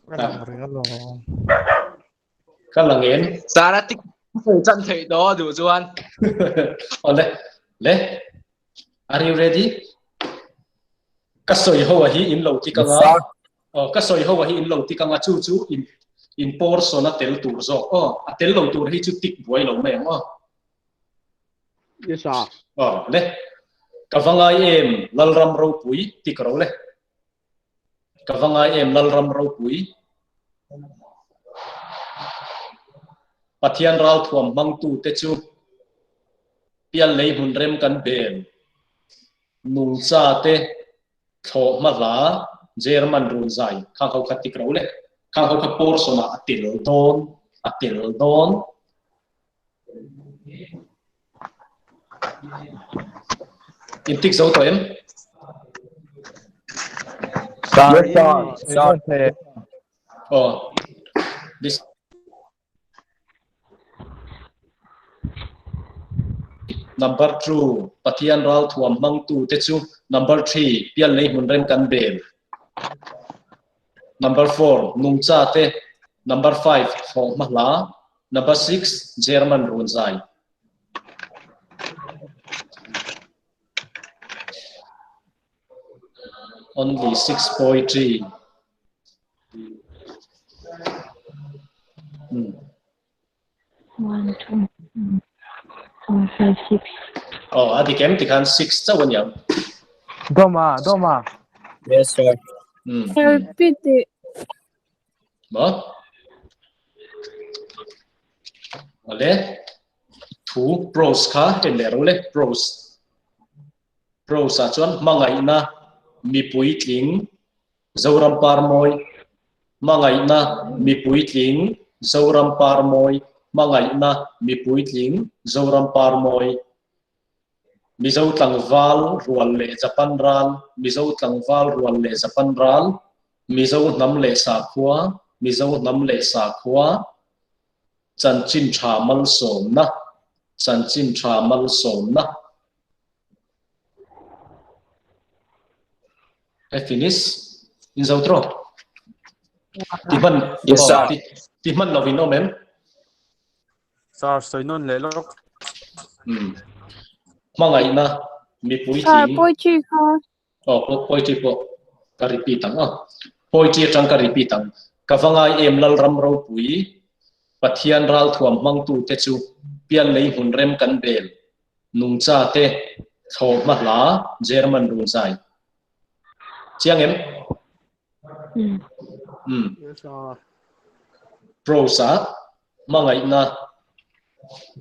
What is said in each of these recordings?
Ka lang reng alawm. Ka lang em? Sara tik chan thei do duh chuan. Ole. Le. Are you ready? Ka sawi ho a hi in lo ti ka nga. Oh, ka sawi ho a hi in lo ti ka nga chu chu in in portion a tel tur zawk. Oh, a tel lo tur hi chu tik buai lo mai ang aw. Yes sir. Oh, le. Ka va ngai em Lalram ropui ti ka ro le. Ka va ngai em Lalram ropui. Pathian ralthuam hmangtu te chu pial lei hmun rem kan bel. Nungcha te thlawh hma hla German run zai khang ho kha tik ro le. Khang ho kha portion ah a tel dawn a tel dawn. In tik zo tawh em? Sir, sir. Oh, this Number 2, Pathian ral thuam hmangtu te chu. Number 3, pial lei hmun rem kan bel. Number 4, nungcha te. Number 5, thlawh hma hla. Number 6, German run zai. Only 6 poetry. 1, 2, 3, 4, 5, 6. Oh, a dik em tikhan 6 chauh a niang. Doma, Doma. Yes, sir. Repeat it. Maw? Awle. Thu prose kha en leh ro le prose. Prose ah chuan hmangaihna mipui tling Zoram par mawi hmangaihna mipui tling Zoram par mawi hmangaihna mipui tling Zoram par mawi Mizo tlangval rual leh Japan ral Mizo tlangval rual leh Japan ral Mizo hnam leh sakhua Mizo hnam leh sakhua Chanchin tha malsawmna Chanchin tha malsawmna E finish in zo tro ti hman Yes, sir. ti hman lovin awm em? Sir, sawi nawn leh lawk. Hmangaihna mipui Sir, tling. poetry kha. Oh, poetry pawh ka repeat ang aw. Poetry atang ka repeat ang. Ka va ngai em Lalram ropui Pathian ralthuam hmangtu te chu pial lei hmun rem kan bel nungcha te thlawh hma hla German run zai. Chiang em? Um. Prose ah hmangaihna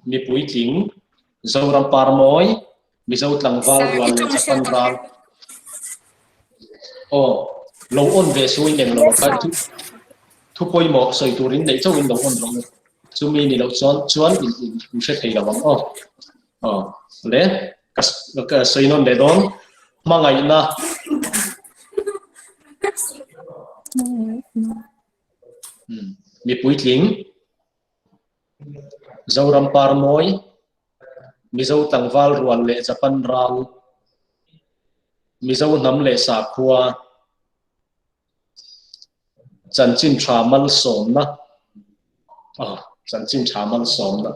mipui tling Zoram par mawi Mizo tlangval rual leh Japan ral aw lo on ve su in eng lo kha thu thu pawimawh sawi turin neih chauhin lo on rawh u chumi ni loh chuan chuan in in hre thei lo ang aw aw le ka ka sawi nawn leh dawn hmangaihna mipui tling Zoram par mawi Mizo tlangval rual leh Japan ral Mizo hnam leh sakhua Chanchin tha malsawmna ah chanchin tha malsawmna.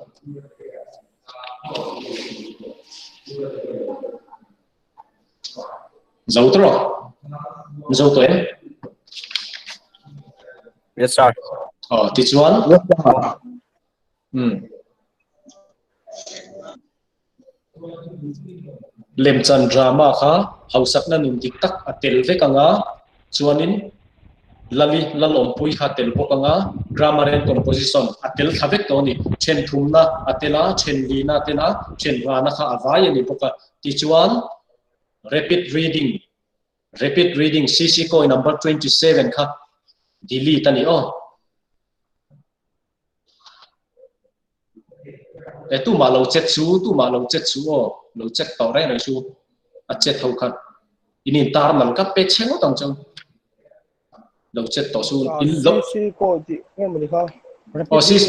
Zo tawh Zo tawh em? Yes sir. Oh, tichuan? Yes sir. Lemchan drama kha hausakna nun dik tak a tel vek ang a, chuanin Lali Lalawmpui kha a tel bawk ang a, grammar and composition a tel thla vek tawh a ni. Then thumna a tel a, then lina a tel a, then rana kha a vai a ni bawk a. Tichuan rapid reading, rapid reading CC kawi number 27 kha delete a ni aw. E tumah lo chet su, tumah lo chet su aw, lo chet tawh reng reng su. A chet ho kha in in tar nal ka pe che ngawt ang cheu. Lo chet tawh su in lo CC ko ti nge mawni kha. Oh, CC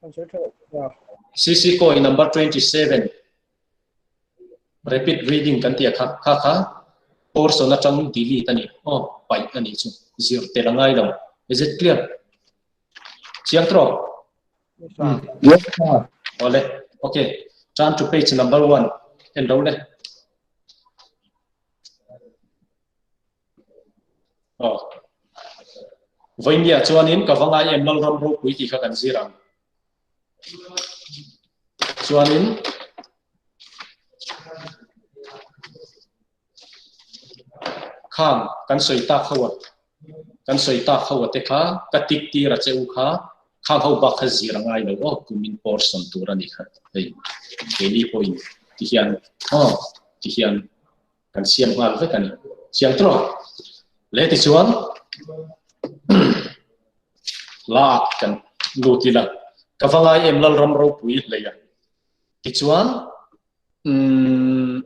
Kan sawi tha lo. CC ko in number 27 rapid reading kan tia kha kha kha. Portion atang delete ani aw paih ani chu zir tel a ngai lo. Is it clear? Chiang trawk? Yes sir. Awle. Okay. Turn to page number 1. En lo le. Aw. Vawinia chuanin ka va ngai em Lalram ropui tih kha kan zir ang. Chuanin khang kan sawi tak ho a kan sawi tak ho a te kha ka tik tir a che u kha khang ho bak kha zir a ngai lo aw kumin portion tur a ni kha hei keini pawhin ti hian aw ti hian kan siam nghal vek a ni. Chiang tawh. Le tichuan la kan lut ila ka va ngai em Lalram ropui hlei a. Tichuan umm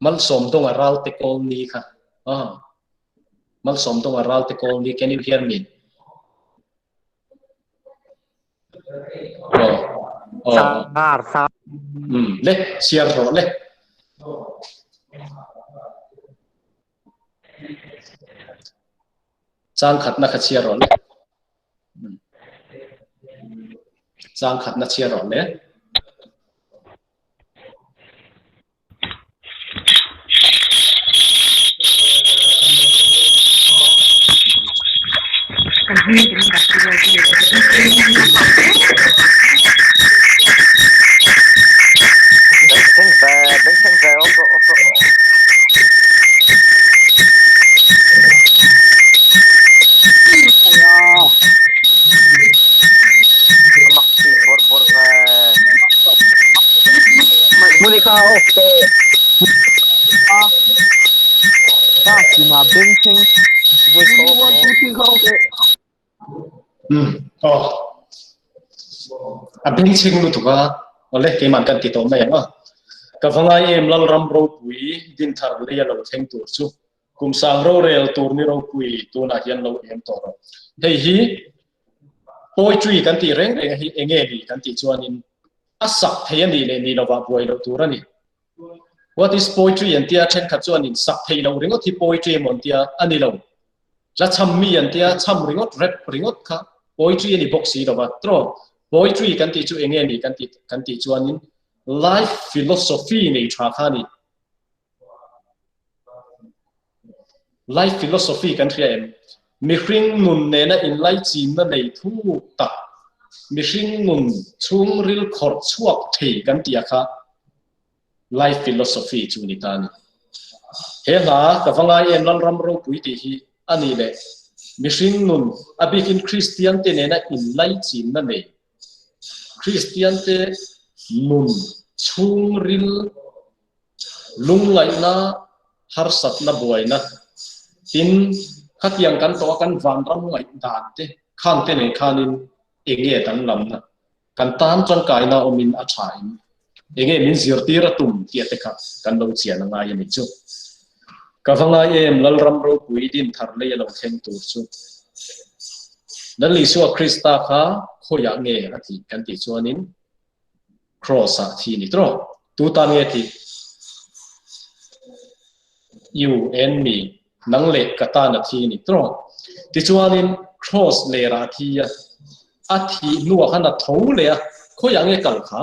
Malsawm dawnga ralte kawl ni kha ah Malsawm dawnga ralte kawl ni can you hear me? Aw aw Sar sar. Um le chhiar rawh le. Chang khatna kha chhiar rawh le. Chang khatna chhiar rawh le. Bengchheng ve, bengchheng ve, off rawh, off rawh. A mak thin bawrh bawrh ve. Monica off teh. Ah. Class in a bengchheng voice kha off rawh. 1 2 3 kha off teh. Um aw. A bengchheng lutuk a, awle keimah kan ti tawh mai ang a. Ka va ngai em Lalram ropui Dinthar lei a lo thleng tur chu kum sang rorel tur ni ropui tunah hian lo em tawh rawh. Hei hi poetry kan tih reng reng hi enge ni kan tih chuanin a sak thei a nih leh nih lovah buai loh tur a ni. What is poetry an tia thenkhat chuanin sak thei loh ringawt hi poetry emaw an tia a ni lo. Hla chham mi an tia chham ringawt rap ringawt kha poetry a ni bawk si lova. Tro poetry kan tih chu enge ni kan tih kan tih chuanin life philosophy nei tha kha a ni. Life philosophy kan hria em? Mihring nun nena inlaichinna nei thuk tak, mihring nun chhungril khawrh chhuak thei kan tih a kha life philosophy chu ni ta a ni. He hla ka va ngai em Lalram ropui tih hi a ni leh mihring nun a bikin Kristian te nena inlaichinna nei Kristian te nun chhungril Lungngaihna, harsatna buaina, tin, khatiang kan tawh a kan vanram ngaih dan te khang te nen khanin enge danglamna, kan tan tangkaina awmin a tha in enge min zirtir a tum tih te kha kan lo chian a ngai a ni chu. Ka va ngai em Lalram ropui din thar lei a lo thleng tur chu. Lal Isua Krista kha khawiah nge a tih kan tih chuanin Cross ah thi ni tawh. Tu tan nge thi? You and me, nang leh ka tan a thi ni tawh. Tichuanin cross lerah a thi a, a thih hnuah khan a tho leh a, khawiah nge kal kha?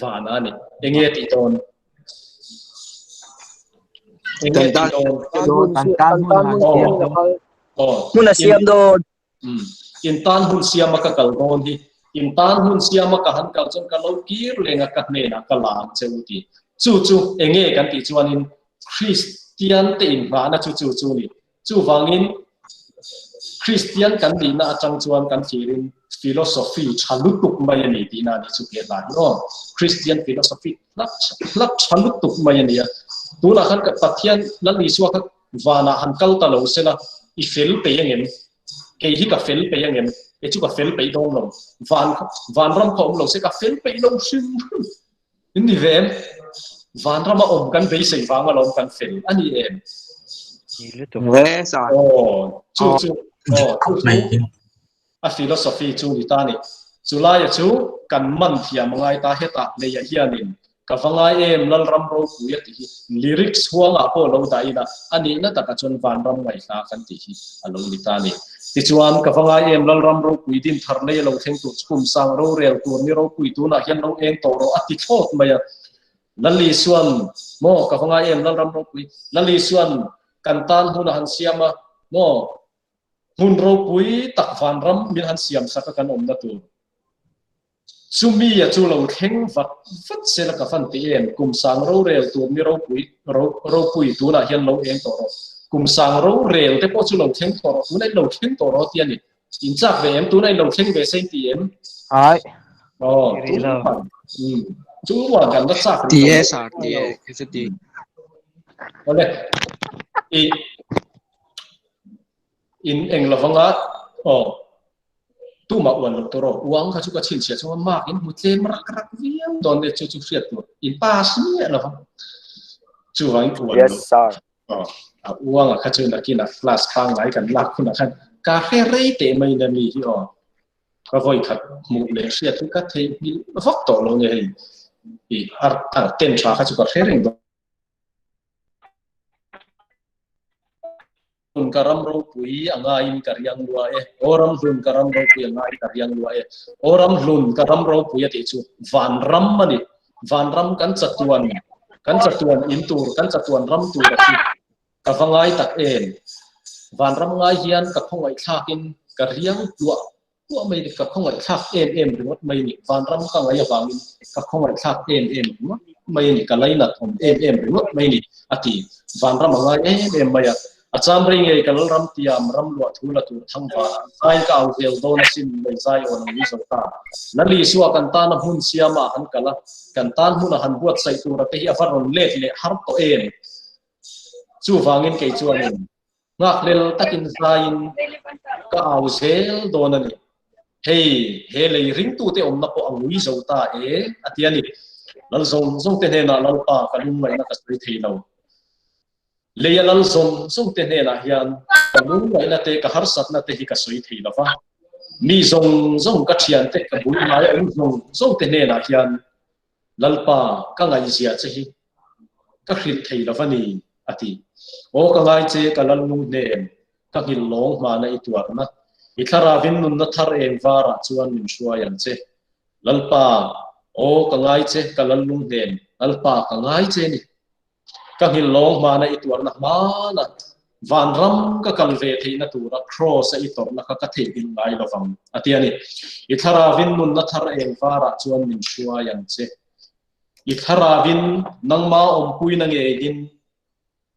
Vanah a ni. Enge a tih dawn? Enge a tih dawn? Kan tan hun a siam dawn. Aw. Hmun a siam dawn. Umm. In tan hun siama ka kal dawn hi, in tan hun siama ka han kal chuan ka lo kir leng a, ka hnenah ka la ang che u ti. Chu chu enge kan tih chuanin Kristian te inghahna chu chu chu ni. Chuvangin Kristian kan nihna atang chuan kan thlirin philosophy tha lutuk mai a ni tihna a nih chu he hla hi aw. Kristian philosophy hla hla tha lutuk mai a ni a. Tunah khan Pathian Lal Isua kha Vanah han kal ta lo sela, i fel peih angem? Kei hi ka fel peih angem? Kei chu ka fel peih dawn lo. Van vanram kha awm lo se ka fel peih lo hrim hrim. In ni ve em? Vanrama awm kan beisei vang alawm kan fel a ni em? Ve sa. Aw, chu chu, aw, chu chu a philosophy chu ni ta ni. Chulaia chu kan man thiam a ngai ta hetah leiah hianin. Ka va ngai em Lalram ropui a tih hi lyrics huangah pawh lo dah ila a nihna takah chuan vanram ngaihhla kan tih hi a lo ni ta a ni. Tichuan, ka va ngai em Lalram ropui din thar lei a lo thleng tur chu kum sang rorel tur ni ropui tunah hian lo eng tawh rawh a ti thlawt mai a. Lali chuan maw ka va ngai em Lalram ropui Lali chuan kan tan hmun a han siam a maw hmun ropui tak vanram min han siam sak a kan awmna tur. Chumi a chu lo thleng vat vat sela ka fan ti em, kum sang rorel tur ni ropui ropui tunah hian lo eng tawh rawh. Kum sang rorel te pawh chu lo thleng tawh rawh, tunah in lo thleng tawh rawh ti a ni. In chak ve em? Tunah in lo thleng ve se in ti em? Ai. Aw, chuan chuan kan la chak Ti e sir, ti e, khi chu ti. Awle, i in eng lovanga aw Tumah uan loh tur aw, uang kha chu ka chhinchhiah chunga mark in hmu tlem rak rak viau dawn nia chu chu hriat tur in pass miah lo va chuvangin uan Yes loh sir. aw a uanga kha chu nakinah class pangngai kan lak hunah khan ka hre rei teh mai na mi hi aw ka vawi khat hmuh leh hriat hi ka theihnghilh vak tawh lo nge hei i a ten tha kha chu ka hre reng dawn. Hlun ka ram ropui a ngaiin ka riang lua e, Aw ram hlun ka ram ropui a ngaiin ka riang lua e, Aw ram hlun ka ram ropui a tih chu vanram a ni. Vanram kan chatuan, kan chatuan in tur, kan chatuan ram tur a chu ka va ngai tak em. Vanram ngai hian ka khawngaihthlakin ka riang tluah tluah mai ni, ka khawngaihthlak em em ringawt mai ni. Vanram ka ngaih avangin ka khawngaihthlak em em ringawt mai a ni, ka lainat awm em em ringawt mai ni, a ti. Vanram a ngai em em mai a. A cham rei ngei ka Lalram tiam ram luah thu la tur thang vanah zai ka au vel dawn asin lei zai awn ang zo ta. Lal Isua kan tana hmun siama han kal a, kan tan hmuna han buatsaih tura te hi a va rawn let leh har tawh em? Chuvangin kei chuanin Nghakhlel takin zaiin ka au zel dawn a ni. Hei, he lei ringtute awmna pawh a ngui zo ta e, a ti a ni. Lal zawng zawngte hnenah Lalpa ka lungngaihna ka sawi thei lo. Leia lal zawng zawngte hnenah hian ka lungngaihna te, ka harsatna te hi ka sawi thei lo va. Mi zawng zawng ka thiante, ka bul hnaia awm zawng zawngte hnenah hian Lalpa, ka ngaihzia che hi ka hrilh thei lo va ni, a ti. Aw ka ngai che, ka lal nung hnem, ka nghilh lawng hmana i tuarna, i thlarauin nunna thar eng varah chuan min hruai ang che. Lalpa, aw ka ngai che, ka lal nung hnem, Lalpa, ka ngai che ni. Ka nghilh lawng hmana i tuarna hmana vanram ka kal ve theihna tura Kraws a i tawrhna kha ka theihnghilh ngai lo vang, a ti a ni. I thlarauin nunna thar eng varah chuan min hruai ang che. I thlarauin nangma awmpuina ngeiin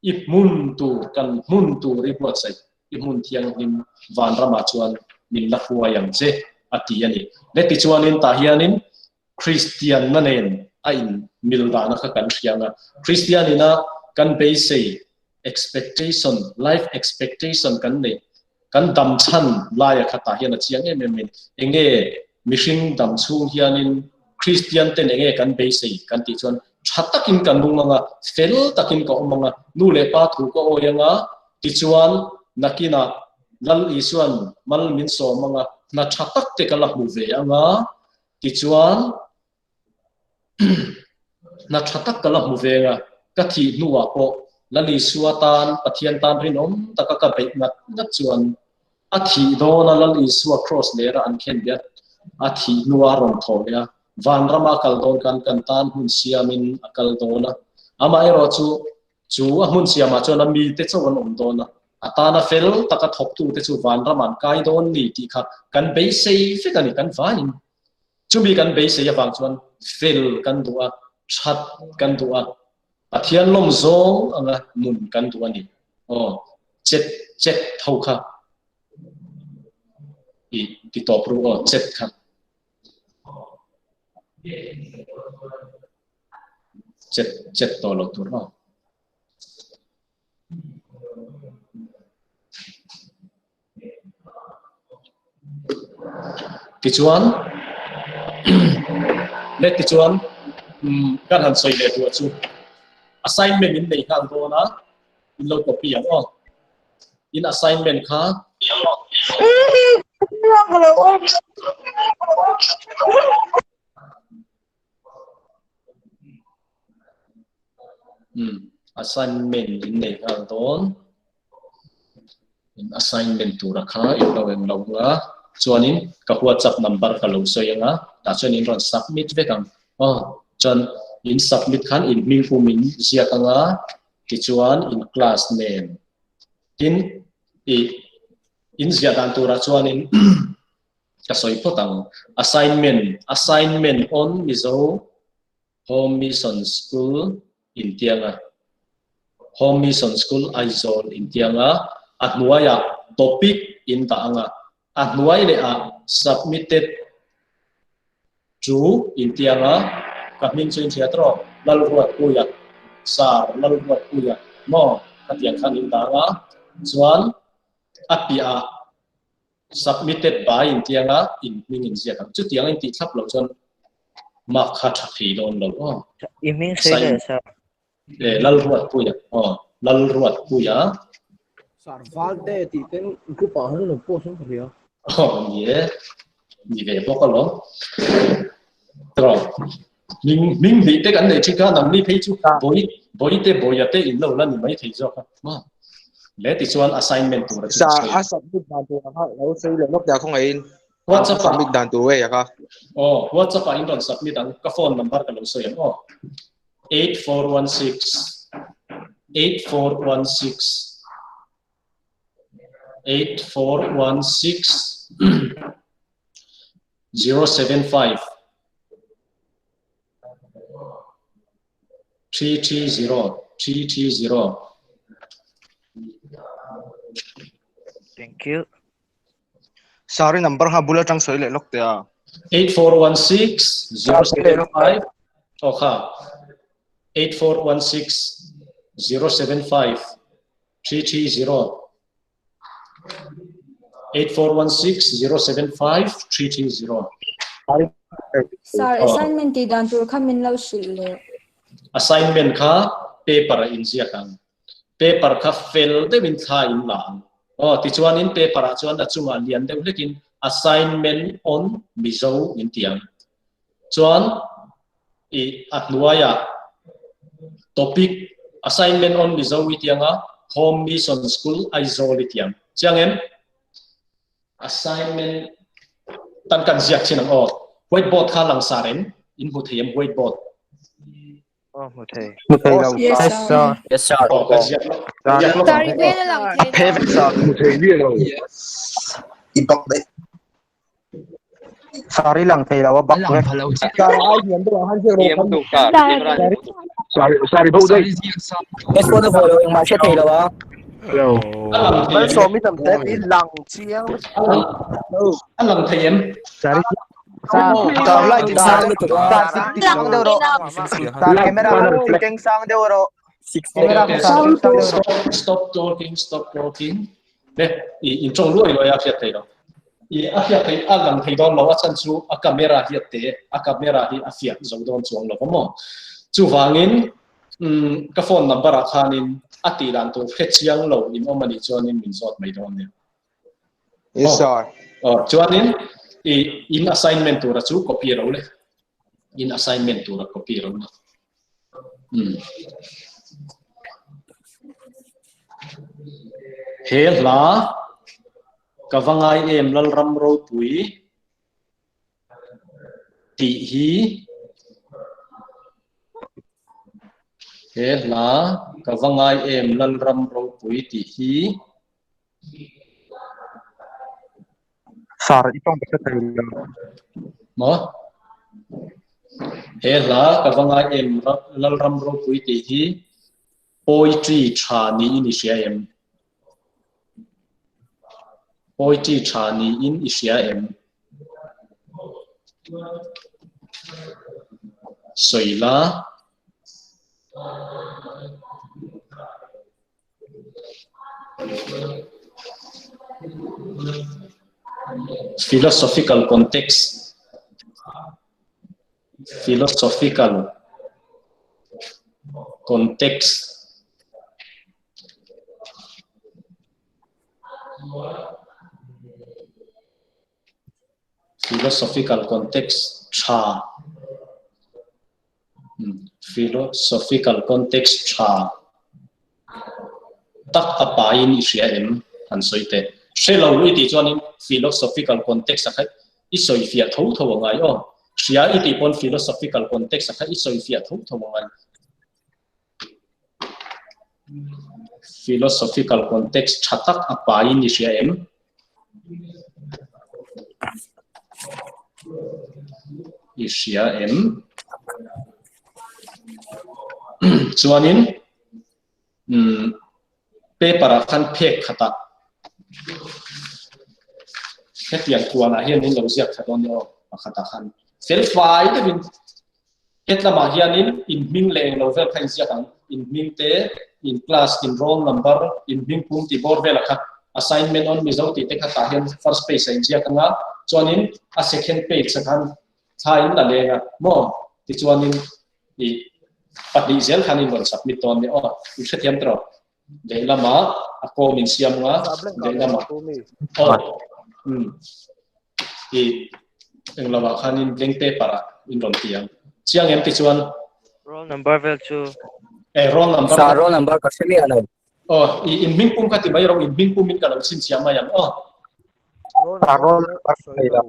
i hmun tur, kan hmun tur i buatsaih, i hmun thianghlim vanramah chuan min la hruai ang che, a ti a ni. Leti chuanin tah hianin Kristianna nen a in mil dahna kha kan hria ang a, Kristian ina kan beisei, expectation, life expectation kan neih, kan dam chhan laia kha tah hian a chiang em em in enge mihring dam chhung hianin Kristian ten enge kan beisei kan tih chuan tha takin ka nung ang a, fel takin ka awm ang a, nu leh pa thu ka awi ang a, tichuan nakinah Lal Isuan mal min sawm ang a, hna tha tak te ka la hmu ve ang a, Tichuan, hna tha tak ka la hmu veng a, ka thih hnuah pawh Lal Isua tan, Pathian tan rinawm taka ka beih ngat ngat chuan a thih dawna Lal Isua kraws lera an khen bia a thih hnua a rawn thawh leh a, vanrama a kal dawn khan kan tan hmun siamin a kal dawn a. Amaherawhchu, chu a hmun siamah chuan a mite chauh an awm dawn a, a tana fel taka thawktute chu vanram an kai dawn ni tih kha kan beisei vek a ni, kan vaiin. Chumi kan beisei avang chuan fel kan duh a, that kan duh a, Pathian lawm zawng anga nun kan duh a ni. Aw, chet chet tho kha i ti tawp ru aw, chet kha. Chet chet tawh lo tur aw. Tichuan le tichuan kan han sawi leh duah chu assignment in nei nghal dawn a in lo copy ang aw in assignment kha Um assignment in nei nghal dawn. In assignment tura kha in lo eng lo anga chuanin ka WhatsApp number ka lo sawi anga tah chuan in rawn submit vek ang. Aw chuan in submit khan in hming pum in ziak anga tichuan in class name tin ih in ziah dan turah chuanin ka sawi phawt ang. Assignment assignment on Mizo Home Mission School intianga Home Mission School Aizawl intianga a hnuaiah topic in dah anga a hnuai leh ah submitted to intianga ka hming chu in hriat rawh Lalruatpuia Sir Lalruatpuia maw khatiang khan in dah anga chuan a piah ah Submitted by intianga in hming in ziak ang. Chutiang in tih thlap loh chuan mark kha tha thei dawn lo aw. I hming sawi leh sir. Eh Lalruatpuia aw Lalruatpuia. Sir Valte tih ten group ah hian an lo post in ka hria. Aw ni e, ni ve bawk alawm. Tiraw hming hming hnih te kan neih thin kha nangni phei chu bawi bawi te bawia te in lo la ni mai thei zawk a maw le tichuan assignment tur a chu Sa a submit dan tur kha lo sawi leh lawk teh a khawngaih in WhatsApp ah submit dan tur wei a kha aw WhatsApp ah in rawn submit ang ka phone number ka lo sawi ang aw 8416 8416 8416 075 330 330. Thank you. Sorry number kha bul atang sawi leh lawk teh a. 8416 075 aw kha 8416 075 330 8416 075 330. Sir, assignment tih dan tur kha min lo hrilh leh. Assignment kha paper a inziak ang. Paper kha fel deuhin thla in la ang. Aw, tichuanin paper ah chuan a chungah lian deuh hlekin assignment on Mizo in ti ang. Chuan i a hnuaiah topic assignment on Mizo i ti ang a, Home Mission School Aizawl i ti ang. Chiang em? Assignment tan kan ziak chin ang aw. Whiteboard kha langsar em? In hmu thei em whiteboard? Aw hmu thei. Hmu thei lo. Yes sir. Yes sir. Aw kan ziak lo. Ziak lo. Sir, i hmel a lang thei Phe vek sir. Hmu thei miah lo. Yes. I bak daih. Sorry lang thei lo a bak vek. Sir ai hian deuh ah han ziak rawh kan Sorry, sorry bo dai. Hello. A lang thei em? Malsawmi tam te ti lang chiang A lang thei em? Sorry. Sir light in sang sang deuh rawh. Sir camera keng sang deuh rawh. Okay, okay. Stop, stop talking, stop talking. Le, i in tawng luai luai a hriat thei lo. I a hriat thei a lang thei dawn lo a chhan chu a camera hi a te, a camera hi a fiah zo dawn chuang lo maw. Chuvangin um ka phone number ah khanin a tih dan tur hre chiang lo in awm anih chuanin min zawt mai dawn nia. Yes sir. Aw chuanin i in assignment tura chu copy ro le. In assignment tura copy ro le. Um. He hla ka va ngai em Lalram ropui tih hi he hla ka va ngai em Lalram ropui tih hi Sir, i tawng ka hre thei lo. Maw? He hla ka va ngai em Lalram ropui tih hi poetry tha niin i hria em? Poetry tha niin i hria em? Sawi la. Philosophical context Philosophical context Philosophical context tha. Philosophical context tha tak a paiin i hria em? Han sawi teh. Hre lo i tih chuanin philosophical context a kha i sawi fiah tho tho a ngai aw. Hria i tih pawn philosophical context a kha i sawi fiah tho tho a ngai. Philosophical context tha tak a paiin i hria em? I hria em? Chuanin umm paper ah khan phek khatah hetiang kuanah hian in lo ziak tha dawn nia aw pakhatah khan fel fai deuhin Hetlamah hianin in hming leh englo vel kha in ziak ang, in hming te, in class, in roll number, in hming pum tih bawr velah kha assignment on Mizo tih te kha tah hian first page ah in ziak ang a, chuanin a second page ah khan thla in la leng a maw? Tichuanin ih pahnih zel khan in rawn submit dawn nia aw, in hrethiam tawh rawh. Lehlamah a kawm in siam ang a, lehlamah aw umm ih englo ah khanin blank paper ah in rawn ti ang. Chiang em ti chuan? Roll number vel chu. Eh roll number. Sa roll number ka hre miah lo. Aw i in hming pum kha ti mai rawh in hming pum in ka lo chhinchhiah mai ang aw. Sa roll number thei lo.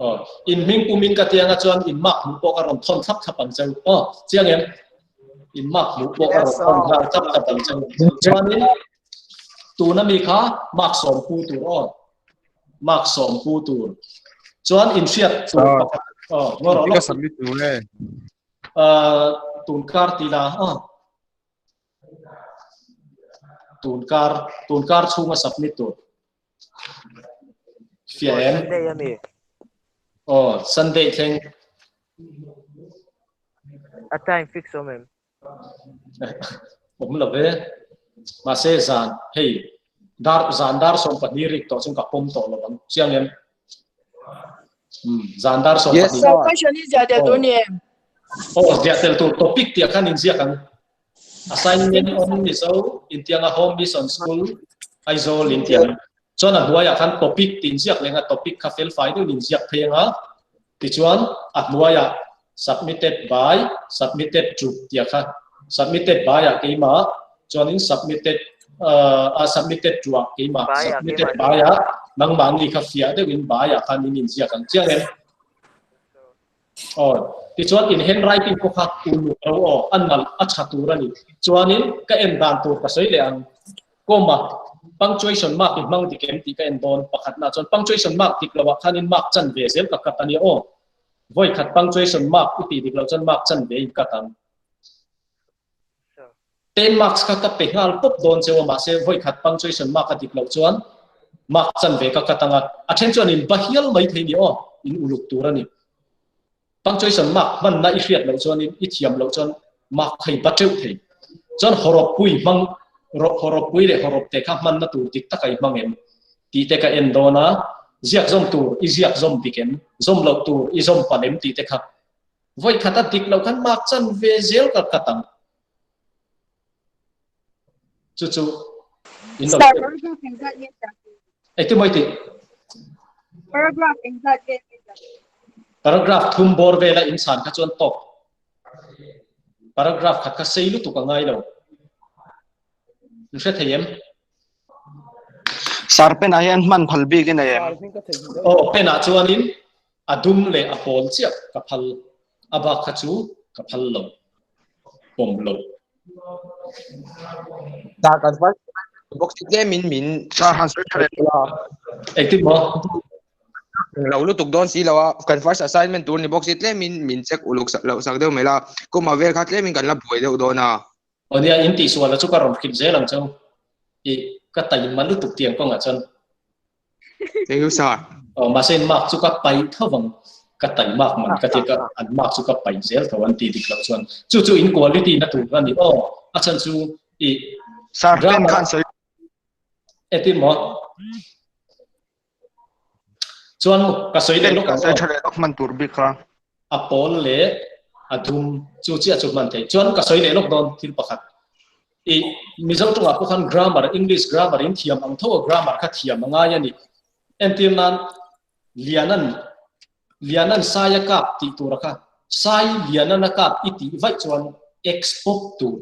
Aw, in hming pum in ka ti anga chuan in mark hmuh pawh ka rawn thawn thlap thlap ang cheu. Aw, chiang em? In mark hmuh pawh ka rawn thawn nghal thlap thlap ang cheu. Chuanin tuna mi kha mark sawm pu tur aw. Mark sawm pu tur. Chuan in hriat tur pakhat. Aw, ngaw rawh lawk. Ka submit tur e. Tun kar ti la. Aw. Tun kar, tun kar chhunga submit tur. Fiah em? Sunday ami. Oh, Sunday thleng. A time fix awm em? Awm lo ve. Mahse zan hei dar zan dar 12 rik tawh chuan ka pawm tawh lo ang. Chiang em? Zan dar 12. Yes, sir. Question hi ziah tel tur ni em? Oh, ziah tel tur topic tiah khan inziak ang. Assignment on Mizo intianga Home Mission School Aizawl intiang chuan a hnuaiah khan topic tih inziak leh anga topic kha fel fai deuhin inziak phei anga tichuan a hnuaiah submitted by submitted to tih kha submitted by ah keimah chuanin submitted ah submitted to ah keimah submitted by ah nangmahni kha fiah deuhin by ah khan in inziak ang chiang em. Aw, tichuan in handwriting pawh kha uluk ro aw, a nalh, a tha tur a ni. Chuanin ka en dan tur ka sawi leh ang. Comma, punctuation mark i hmang dik em tih ka en dawn. Pakhatna chuan punctuation mark dik loah khanin mark chan ve zel ka cut a nia aw. Vawi khat punctuation mark i tih dik loh chuan mark chan ve in cut ang. Ten marks kha ka pe nghal pawp dawn cheu a mahse vawi khat punctuation mark a dik loh chuan mark chan ve ka cut ang a, a then chuan in ba hial mai thei ni aw, in uluk tur a ni. Punctuation mark hmanna i hriat loh chuan in i thiam loh chuan mark kha i ba teuh thei. Chuan hawrawppui hmang hawrawppui leh hawrawp te kha hmanna tur dik taka i hmang em tih te ka en dawn a, ziak zawm tur i ziak zawm dik em, zawm loh tur i zawm palh em tih te kha Vawi khat a dik loh khan mark chan ve zel ka kat ang. Chu chu in lo. Sir, paragraph engzat nge dah tur? Engtin maw i tih? Paragraph engzat nge dah tur? Paragraph thum bawr vela in chhan kha chuan tawk. Paragraph khat kha sei lutuk a ngai lo. In hre thei em? Sir, pen ah hian hman phal bik i nei em? Aw, pen ah chuanin A dum leh a pawl chiah ka phal, a bak kha chu ka phal lo, pawm lo. Dar kan fai box tlem in min Sir han sawi tha leh la. Engtin maw? Lo lutuk dawn si lo a, kan first assignment tur ni bawk si tlem in min check uluk sak loh sak deuh mai la, kuma vel kha tlem in kan la buai deuh dawn a. Aw nia, in tihsual a chu ka rawn hrilh zel ang cheu. I ka taima lutuk tiang kawngah chuan. Thank you sir. Aw mahse in mark chu ka pai tho vang ka tai mark man ka ti ka an mark chu ka pai zel tho an ti dik loh chuan chu chu in quality na tur a ni aw a chhan chu i Sir pen khan sawi etin maw chuan ka sawi leh lawk ang sawi tha leh lawk hman tur bik kha a pawl leh a dum chu chiah chu hman theih chuan ka sawi leh lawk dawn thil pakhat i Mizo tawngah pawh khan grammar English grammar in thiam ang tho a grammar kha thiam a ngai a ni entir nan Lianan Lianan sai a kap tih tura kha sai Lianan a kap i tih vaih chuan. X pawp tur.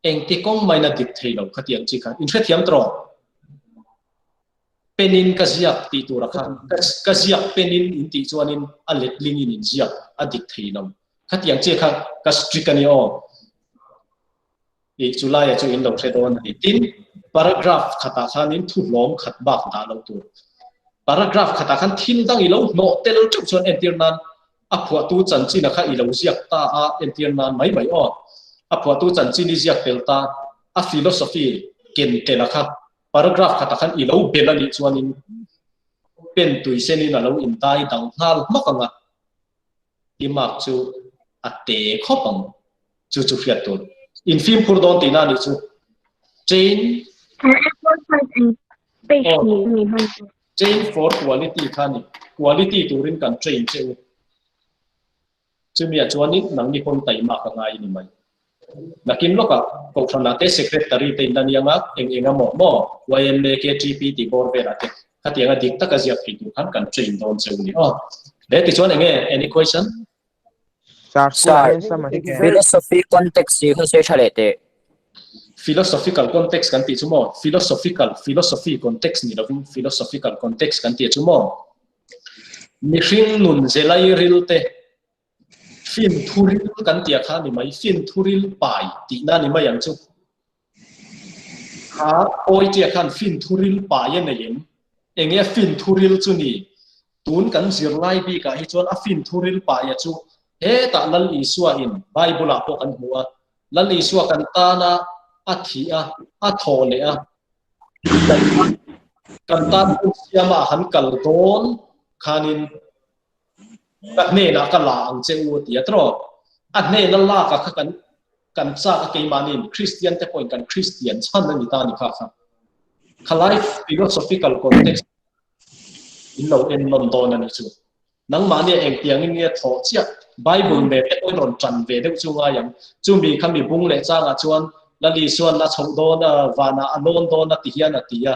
Engti kawng main a dik thei lo khatiang chi kha. In hrethiam tawh rawh. Pen in ka ziak tih tura kha ka ziak pen in in tih chuanin a letling in in ziak a dik thei lo. Khatiang chi kha ka strict a ni aw. I chu laia chu in lo hre dawn a ni. Tin, paragraph khatah khanin thu hlawm khat bak dah lo tur. Paragraph khatah khan thil dang i lo hnawh tel teuh chuan entir nan a phuahtu chanchin a kha i lo ziak ta a entir nan mai mai aw. A phuahtu chanchin i ziak tel ta a philosophy ken tel a kha paragraph khatah khan i lo bel a nih chuanin pen tui senin a lo indai dang nghal hmak ang a. I mark chu a te khawp ang. Chu chu hriat tur. In fimkhur dawn tihna a nih chu. Chain Chain for quality kha a ni. Quality turin kan train che u. Chumi ah chuanin nangni pawn taihmak a ngai a ni mai. Nakin lawkah Kohhranah te Secretary te in la nia nga eng eng emaw maw YMA, KTP tih bawr velah te khatianga dik taka ziak thei tur khan kan train dawn che u ni aw. Le tichuan eng nge any question? Sir, Sir, philosophy context hi kha sawi tha leh teh. Philosophical context kan tih chu maw? Philosophical, philosophy context ni lovin philosophical context kan tih chu maw? Mihring nun zelai ril te fin thuril kan tih kha ni mai, fin thuril pai tihna ni mai ang chu. Kha Pawitea khan fin thuril pai a nei em? Enge fin thuril chu ni? Tun kan zirlai bikah hi chuan a fin thuril paia chu hetah Lal Isua in Bible ah pawh kan hmu a, Lal Isua kan tana a thih a, a thawh leh a, kan tan hun siama a han kal dawn khanin ka hnenah ka la ang che u a ti a tiraw? A hnena lak ah kha kan kan chak a keimahniin Kristian te pawhin kan Kristian chhan a ni ta a ni kha kha. Khalai philosophical context in lo en nawn dawn a nih chu. Nangmahnia engtiangin nge thawh chiah Bible nen te pawhin rawn tan ve deuh chu ngai ang. Chumi kha mi bung leh changah chuan Lali chuan a chhoh dawn a, vanah a lawn dawn a ti hian a ti a.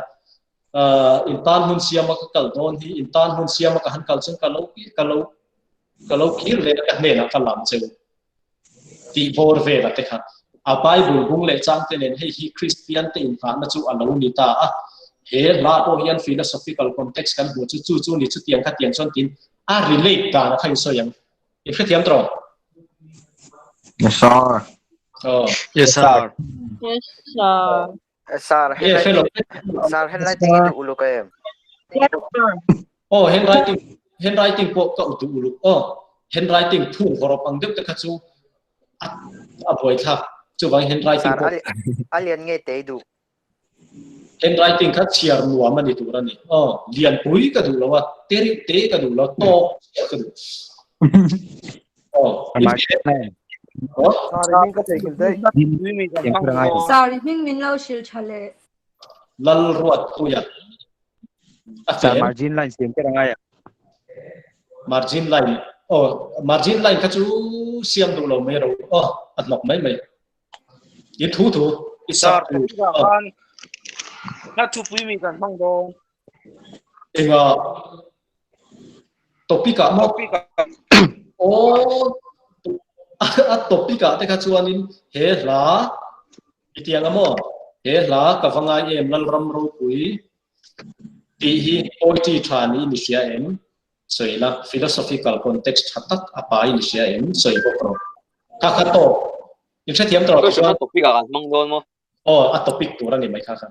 In tan hmun siama ka kal dawn hi, in tan hmun siama ka han kal chuan ka lo ka lo ka lo kir leh a ka hnenah ka lam cheu. Tih bawr vel a te kha. A Bible bung leh chang te nen hei hi Kristian te inghahna chu a lo ni ta a. He hla pawh hian philosophical context kan hmuh chu chu chu ni chutiang khatiang chuan tin a relate dan a kha in sawi ang. I hrethiam tawh? Yes sir. Oh. Yes sir. Yes sir. Sir, handwriting, sir, handwriting i duh uluk em? Oh, handwriting, handwriting pawh ka duh uluk. Oh, handwriting thung hawrawp ang deuh te kha chu a a buaithlak. Chuvang handwriting pawh. A lian nge te i duh? Handwriting kha chhiar nuam a ni tur a ni. Oh, lian pui ka duh lo a, te reuh te ka duh lo, tawk chiah ka duh. Oh, Sir, hming min lo hrilh tha leh. Lalruatpuia. A Sir, fel. margin line siam ber angai a. Margin line. Oh, margin line kha chu siam duh lo mai ro. Oh, a hnawk mai mai. I thu thu. I Sir, sak thu. topic ah khan hla thupui mi kan hmang dawn. Enga topic ah maw? Topic ah. Aw, a topic ah te kha chuanin he hla i tiang a maw? He hla ka va ngai em Lalram ropui tih hi poetry tha niin i hria em? Sawi la, philosophical context tha tak a pai in i hria em? Sawi bawk rawh. Kha kha tawk. In hrethiam tawh rawh chuan. Topic ah kan hmang dawn maw? Aw, a topic tur a ni mai kha kha.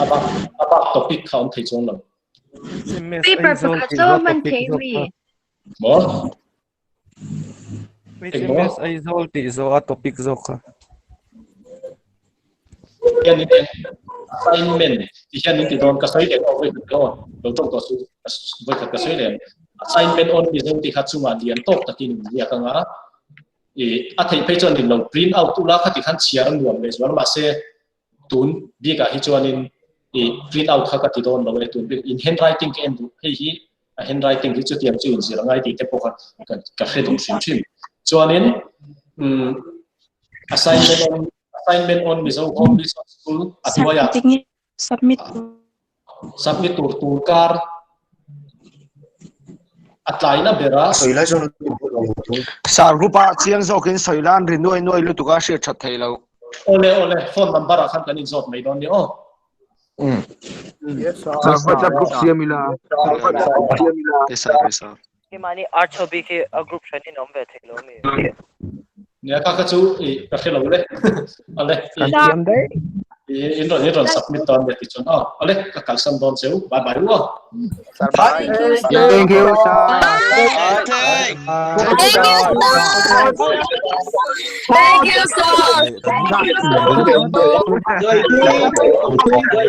A bak, a bak topic kha awm thei chuang lo. Paper pakhat chu hman thei mi. Maw? Eng maw? HMS Aizawl tih zawh a topic zawk kha. Hian in assignment ti hian in ti dawn ka sawi leh aw voi khat ka aw lo tawng tawh su voi khat ka sawi leh assignment on Mizo tih kha chungah lian tawk takin in ziak anga I a theih phei chuan in lo print out ula khati khan chhiar a nuam leh zual mahse tun bikah hi chuanin i print out kha ka ti dawn lo e tun bik in handwriting ka en duh hei hi a handwriting hi chutiang chu inzir a ngai tih te pawh kha ka hre duh hrim hrim chuanin um assignment on assignment on Mizo Home Mission School a hnuaiah submit submit tur tur kar. A tlaina bera. Sir group ah chiang zawkin sawi lan ri nuai nuai lutuk a hriat that theih loh. Awle awle phone number ah khan kan in zawt mai dawn nia aw. Yes sir. Sir WhatsApp group siam ila. Yes sir, yes sir. Keimahni Arts ho bik hi a group hran in awm ve thei lo mi? Nia kha kha chu i ka hre lo le. Ale Kan thiam daih. In rawn in rawn submit dawn nia ti chuan aw. Ale ka kalsan dawn cheu. Bye bye u aw. Bye. Thank you sir. Thank you, sir. Thank you, sir.